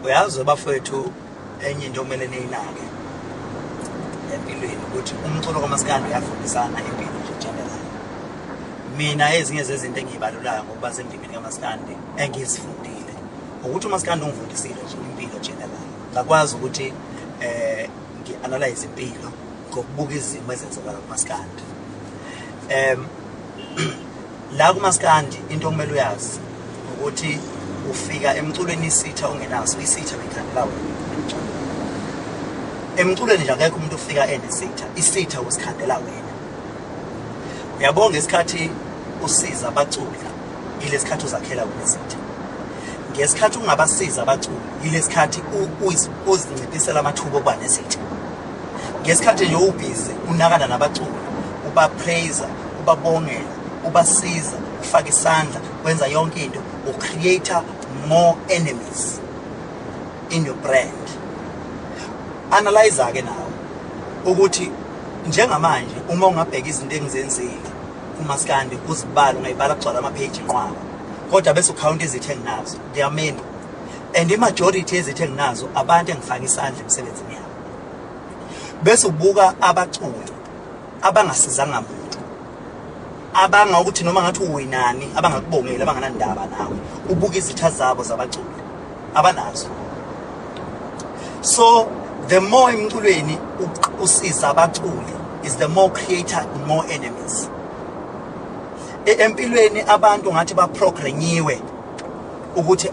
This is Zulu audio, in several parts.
Uyazi bafowethu, enye into okumele niyinake empilweni ukuthi umculo kamaskandi uyafundisana impilo nje general. Mina ezinye zezinto engiyibalulayo ngokuba sendimeni kamaskandi engizifundile ukuthi umaskandi ungifundisile nje impilo general. Ngakwazi ukuthi ngi-analyze impilo ngokubuka izimo ezenzeka kumaskandi. La kumaskandi into okumele uyazi ukuthi ufika emculweni isitha ungenaso isitha, bekhandela wena emculweni nje. Akekho umuntu ufika enesitha, isitha usikhandela wena. Uyabonga, isikhathi usiza abaculi ilesikhathi uzakhela wena isitha. Ngesikhathi ungabasiza abaculi ilesikhathi uzinciphisela amathuba okuba nesitha. Ngesikhathi nje ubhizi unakana nabaculi, ubapraise, ubabongela, ubasiza, ufaka isandla, wenza yonke into, ucreate more enemies in your brand. Analyze ke nawe ukuthi njengamanje uma ungabheka izinto engizenzile kumaskandi, uzibala, ungayibala kugcwala ama-page inqwaba, kodwa bese ukhawunta izitha enginazo. They are many, and i-majority yezitha enginazo abantu engifaka isandla emsebenzini yabo. Bese ubuka abaculi abangasizanga muntu, abanga ukuthi noma ngathi uwinani abangakubongeli, abanganandaba nawe, ubuka izitha zabo zabaculi abanazo. So the more emculweni usiza abaculi is the more create more enemies. Empilweni abantu ngathi baprogrammiwe ukuthi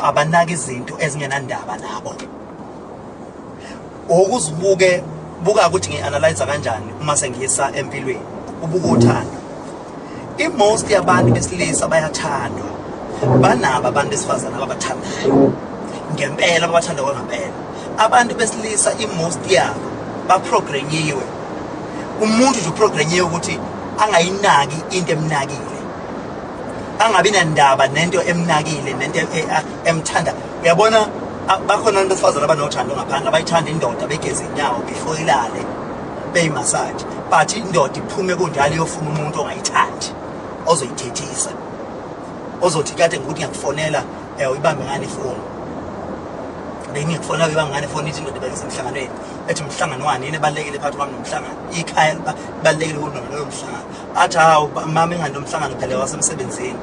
abanaki izinto ezingenandaba nabo. Ukuzibuke buka ukuthi ngi-analyze kanjani uma sengiyisa empilweni. Ubuka uthando, i-most yabantu besilisa bayathandwa, banabo abantu besifazane ababathandayo ngempela, ababathanda kwangempela. Abantu besilisa i-most yabo baprogrammiwe, umuntu nje uprogrammiwe ukuthi angayinaki into emnakile, angabi nandaba nento emnakile nento emthanda. Uyabona, bakhona abantu besifazane abanothando ngaphandle, abayithanda indoda begeze inyawo before ilale, beyimassage, but indoda iphume kunjalo iyofuna umuntu ongayithandi, ozoyithethisa, ozothi kade ngikuthi ngiyakufonela, uyibambe ngani ifoni, bengikufonela, uyibambe ngani ifoni. Ithi indoda bengisemhlanganweni, ethi umhlangano wani? Yini ebalulekile phakathi kwami nomhlangano? Ikhaya libalulekile kunono mhlangano? Athi hawu mama, ingani lo mhlangano phela wasemsebenzini.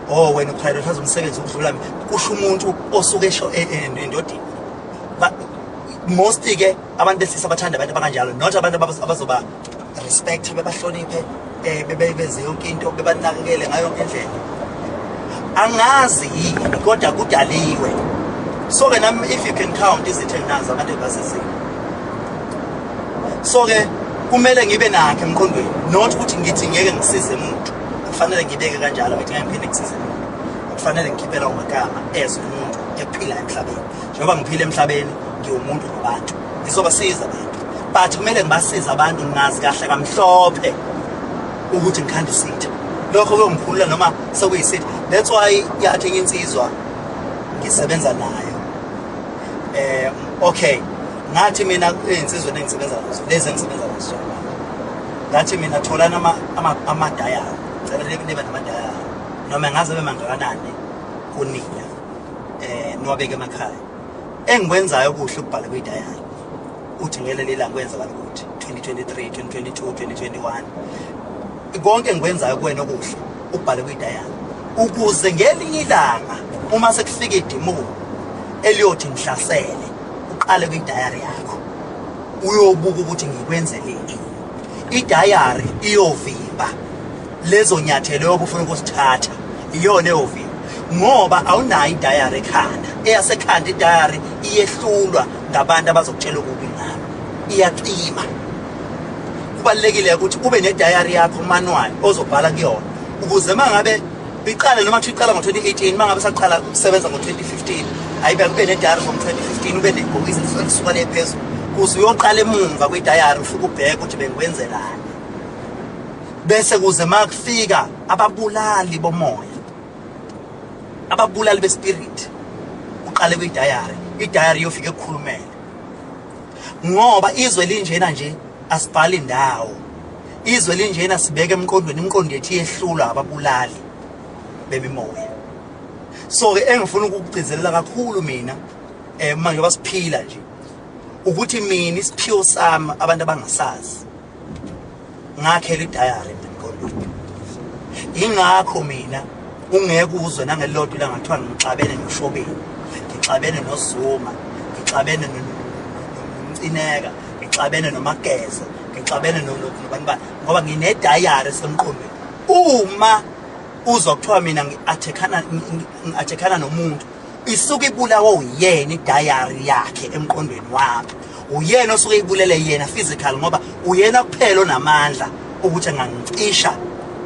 Oh, wena uprioritize umsebenzi ukudlula mina, kusho umuntu osuke esho endodeni. Most ke abantu besilisa bathanda abantu abakanjalo, not abantu abazoba respect, bebahloniphe, benze yonke into, bebanakekele ngayo yonke indlela. Angazi yini, kodwa kudaliwe. So ke nami, if you can count izitha enginazo, abantu ebasizile, so ke kumele ngibe nakho emqondweni, not ukuthi ngithi ngeke ngisize umuntu. Kufanele ngibeke kanjalo, ngithi ngeke ngiphinde ngisize umuntu, kufanele ngikhiphe lawo magama as umuntu ephila emhlabeni. Njengoba ngiphila emhlabeni, ngiwumuntu ngabantu, ngizobasiza abantu, but kumele ngibasize abantu ngazi kahle kamhlophe ukuthi ngikhanda isitha. Lokho kuyongikhulula noma sekuyisitha. That's why yathi enye insizwa ngisebenza nayo, okay, ngathi mina ey'nsizweni engisebenza nazo, lezi engisebenza nazo njengamanje, ngathi mina tholani amadayari, cela nibe namadayari noma ngaze abe mangakanani kunina, niwabeke emakhaya. Engikwenzayo kuhle ukubhala kwidayari, uthi ngeleli ilanga kwenzakala ukuthi 2023, 2022, 2021, konke engikwenzayo kuwena okuhle ukubhale kwidayari, ukuze ngelinye ilanga uma sekufika idimoni eliyothi ngihlasele, uqale kwidayari yakho uyobuka ukuthi ngikwenzeleni. Idayari iyovimba lezo nyathelo yobe ufuna ukusithatha, iyona eyovimba, ngoba awunayo idayari ekhanda. Eyasekhanda idayari iyehlulwa ngabantu abazokutshela okubi ngalo, iyacima. Kubalulekile ukuthi ube nedayari yakho manual ozobhala kuyona, ukuze uma ngabe iqale, noma kuthiwa iqala ngo-2018, uma ngabe saqala ukusebenza ngo-2015, ayibe ube nedayari from 2015, ube nebhokisi elisuka le phezulu, kuze uyoqala emumva kwidayari ufike ubheke ukuthi bengikwenzelani, bese kuze uma kufika ababulali bomoya, ababulali bespirit, uqale kwidayari, idayari iyofika ekukhulumele. Ngoba izwe linjena nje, asibhali indawo. Izwe linjena, sibeke emqondweni, imiqondo yethu iyehlulwa ababulali bemimoya. So ke engifuna ukukugcizelela kakhulu mina uma njengoba siphila nje ukuthi mina isiphiwo sami abantu abangasazi ngakhela idayari mina emqondweni. Ingakho mina ungeke uzwe nangelilodwa ilanga kuthiwa ngixabene noShobeni, ngixabene noZuma, ngixabene noMcineka, ngixabene noMageza, ngixabene nobani bani, ngoba nginedayari esemqondweni. Uma uzwa kuthiwa mina ngi-attack-ana ngi-attack-ana nomuntu, isuke ibulawa uyena idayari yakhe emqondweni wami. Uyena osuke ibulele yena physical, ngoba uyena kuphela onamandla ukuthi engangicisha,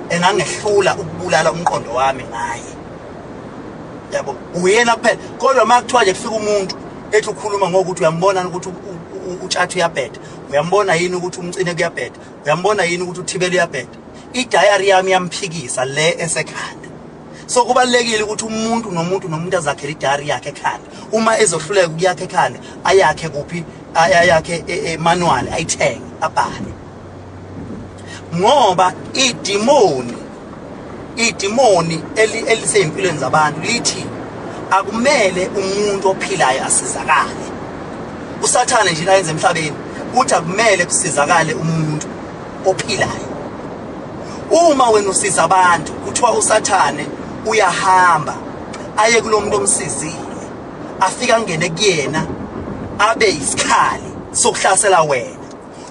engangehlula ukubulala umqondo wami ngaye. Yabo, uyena kuphela. Kodwa uma kuthiwa nje kufika umuntu ethi ukhuluma ngokuthi uyambona ukuthi uTshatha uyabheda, uyambona yini ukuthi uMcine kuyabheda, uyambona yini ukuthi uThibela uyabheda, idayari yami iyamphikisa le esekhanda. So kubalulekile ukuthi umuntu nomuntu nomuntu azakhele idayari yakhe ekhanda. Uma ezohluleka ukuyakha ekhanda, ayakhe kuphi? Ayakhe manual, ayithenge, abhale. Ngoba idimoni elisey'mpilweni zabantu lithi akumele umuntu ophilayo asizakale. USathane nje ayenze emhlabeni uthi akumele kusizakale umuntu ophilayo. Uma wena usiza abantu, kuthiwa uSathane uyahamba aye kulo muntu omsizile, afike angene kuyena abe isikhali sokuhlasela wena,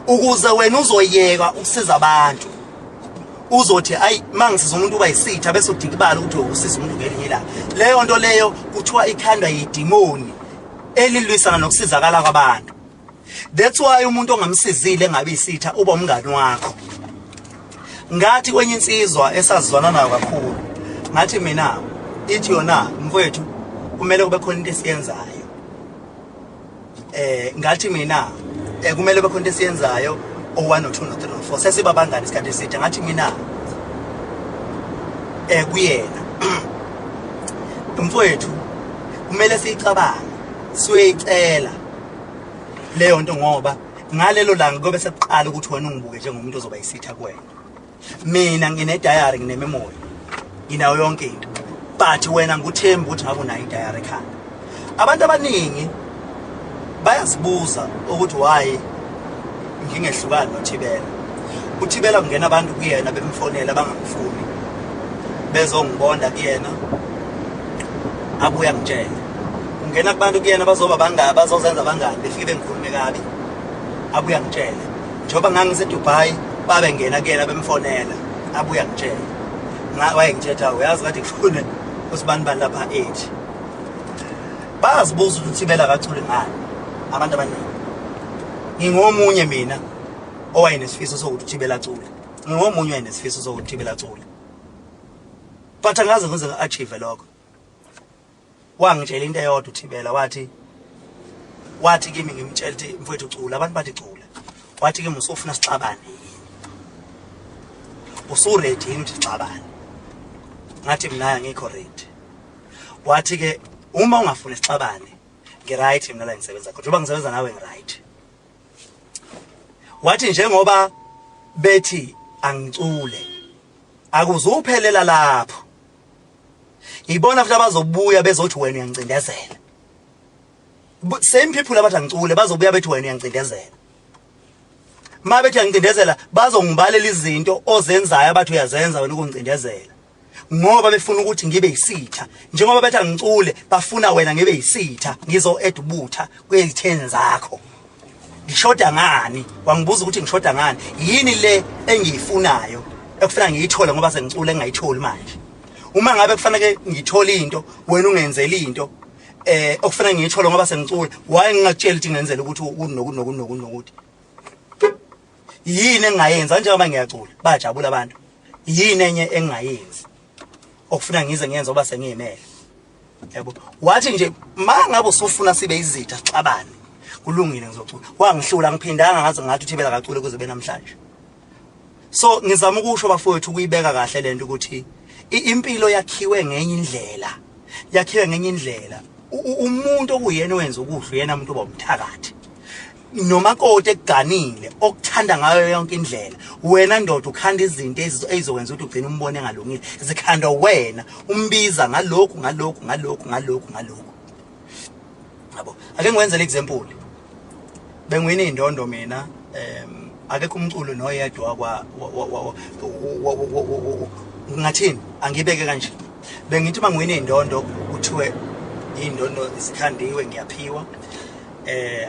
ukuze wena uzoyeka ukusiza abantu. Uzothi ayi, mangisiza umuntu uba yisitha, bese udikibala ukuthi usiza umuntu ngelinye ilanga. Leyo nto leyo kuthiwa ikhandwa yidimoni elilwisana nokusizakala kwabantu. That's why umuntu ongamsizile engabe isitha uba umngani wakho. Ngathi kwenye insizwa esazizwana nayo kakhulu, ngathi mina ithi yona mfowethu kumele kube khona into esiyenzayo. Ngathi mina kumele kube khona into esiyenzayo o1 no 2 no 3 no 4, sesiba bangani isikhathi eside. Ngathi mina kuyena, mfowethu kumele siyicabange, siyoyicela leyo nto, ngoba ngalelo langa kobe sekuqala ukuthi wena ungibuke njengomuntu ozoba yisitha kuwena. Mina ngine-diary, ngine-memory, nginayo yonke into, but wena ngikuthemba ukuthi ngabe unayo idayari ekhanda. Abantu abaningi bayazibuza ukuthi why ngingehlukani noThibela. UThibela kungena abantu kuyena bemfonela bangamfuni, bezongibonda kuyena, abuya ngitshele. Kungena kubantu kuyena bazoba bangani, bazozenza abangani, befike bengikhulume kabi, abuya ngitshele. Njengoba ngangiseDubai, babengena kuyena bemfonela, abuya ngitshele. Wayengitshela, uyazi kade kufune usibani bani lapha ethi. Bayazibuza ukuthi uThibela akaculi ngani abantu abaningi. Ngingomunye mina owayenesifiso sokuthi uThibela acule. Ngingomunye owayenesifiso sokuthi uThibela acule. But angaze ngize ngi-achieve lokho. Wangitshela into eyodwa uThibela, wathi kimi, ngimtshela ukuthi mfowethu cula, abantu bathi cula. Wathi kimi usufuna sixabane yini? Usu-ready yini ukuthi sixabane? Ngathi mina angikho ready. Wathi ke uma ungafuni sixabane, ngi-right mina la ngisebenza khona. Njengoba ngisebenza nawe ngi-right. Wathi njengoba bethi angicule, akuzuphelela lapho. Ibona futhi abazobuya bezothi wena uyangicindezela. Same people abathi angicule bazobuya bethi wena uyangicindezela. Ma bethi uyangicindezela bazongibalela izinto ozenzayo abathi uyazenza wena ukungicindezela. Ngoba befuna ukuthi ngibe yisitha. Njengoba bethi angicule bafuna wena ngibe yisitha, ngizo-add ubutha kwezitheni zakho. Ngishoda ngani? Wangibuza ukuthi ngishoda ngani? Yini le engiyifunayo ekufuna ngiyithole ngoba sengicule engingayitholi manje? Uma ngabe kufanele ngithole into, wena ungenzeli into okufanele ngiyithole ngoba sengicule, why ngingakutsheli ukuthi ngenzele ukuthi unoku noku noku nokuthi? Yini engingayenza njengoba ngiyacula? Bajabula abantu. Yini enye engingayenzi okufuna ngize ngiyenze ngoba sengiyimele? Yabo, wathi nje ma ngabe usufuna sibe izitha sixabane, kulungile ngizocula. Wangihlula, ngiphindanga ngaze ngathi uThibela kacule kuze benamhlanje. So ngizama ukusho bafowethu ukuyibeka kahle lento ukuthi impilo yakhiwe ngenye indlela, yakhiwe ngenye indlela. Umuntu okuyena owenza okuhle uyena umuntu oba umthakathi. Nomakoti ekuganile okuthanda ngayo yonke indlela, wena ndoda ukhanda izinto ezizokwenza ukuthi ugcine umbone engalungile, zikhandwa wena, umbiza ngalokhu ngalokhu ngalokhu ngalokhu ngalokhu, yabo. Ake ngiwenzele example, bengiwina indondo mina, akekho umculo noyedwa kwa ngathini, angibeke kanje, bengithi uma ngiwina indondo kuthiwe indondo zikhandiwe, ngiyaphiwa.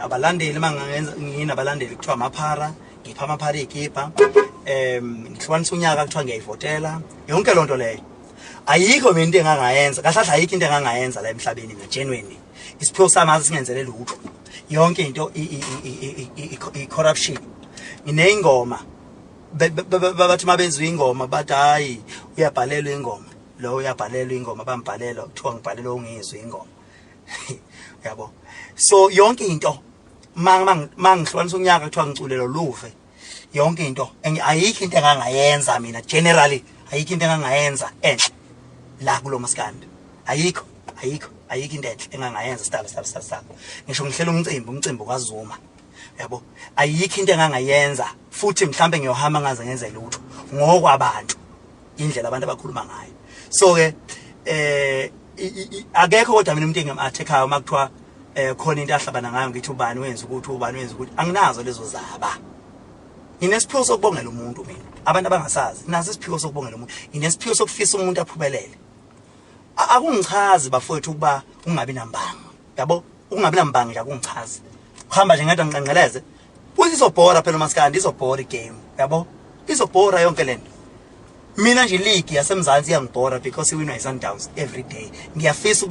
Abalandeli, mangangenza nginabalandeli kuthiwa amaphara, ngipha amaphara ikipa, ngihlukanisa unyaka kuthiwa ngiyayivotela yonke lonto leyo. Ayikho mina into engangayenza kahle kahle, ayikho into engangayenza la emhlabeni mina genuinely. Isiphiwo sami asingenzele lutho, yonke into i-corruption. Ngineyingoma, bathi mabezwa ingoma bathi hayi, uyabhalelwa ingoma lo, uyabhalelwa ingoma, bambhalelwa, kuthiwa ngibhalelwa ungizwe ingoma, yabo. So yonke into mangihlukanisa unyaka kuthiwa ngiculelo luve, yonke into. Ayikho into engangayenza mina generally, ayikho into engangayenza enhle la kulo maskandi, ayikho, ayikho, ayikho into enhle engangayenza. Stop, stop, stop, stop. Ngisho ngihlela umcimbi, umcimbi kwaZuma, yabo, ayikho into engangayenza futhi mhlambe ngiyohamba ngaze ngenze lutho ngokwabantu, indlela abantu abakhuluma ngayo. So ke akekho kodwa mina umuntu engim-attack-ayo uma kuthiwa khona into ahlabana ngayo, ngithi ubani wenza ukuthi, ubani wenza ukuthi, anginazo lezo zaba. Nginesiphiwo sokubongela umuntu mina, abantu abangasazi, naso isiphiwo sokubongela umuntu, nginesiphiwo sokufisa umuntu aphumelele. Akungichazi bafowethu ukuba ungabi nambango, yabo, ukungabi nambango nje akungichazi. Uhamba nje ngedwa ngiqenqeleze futhi izobhora phela umaskandi, izobhora igame, yabo, izobhora yonke lento. Mina nje league yaseMzansi iyangibhora because iwinwa i-Sundowns every day. Ngiyafisa ukuba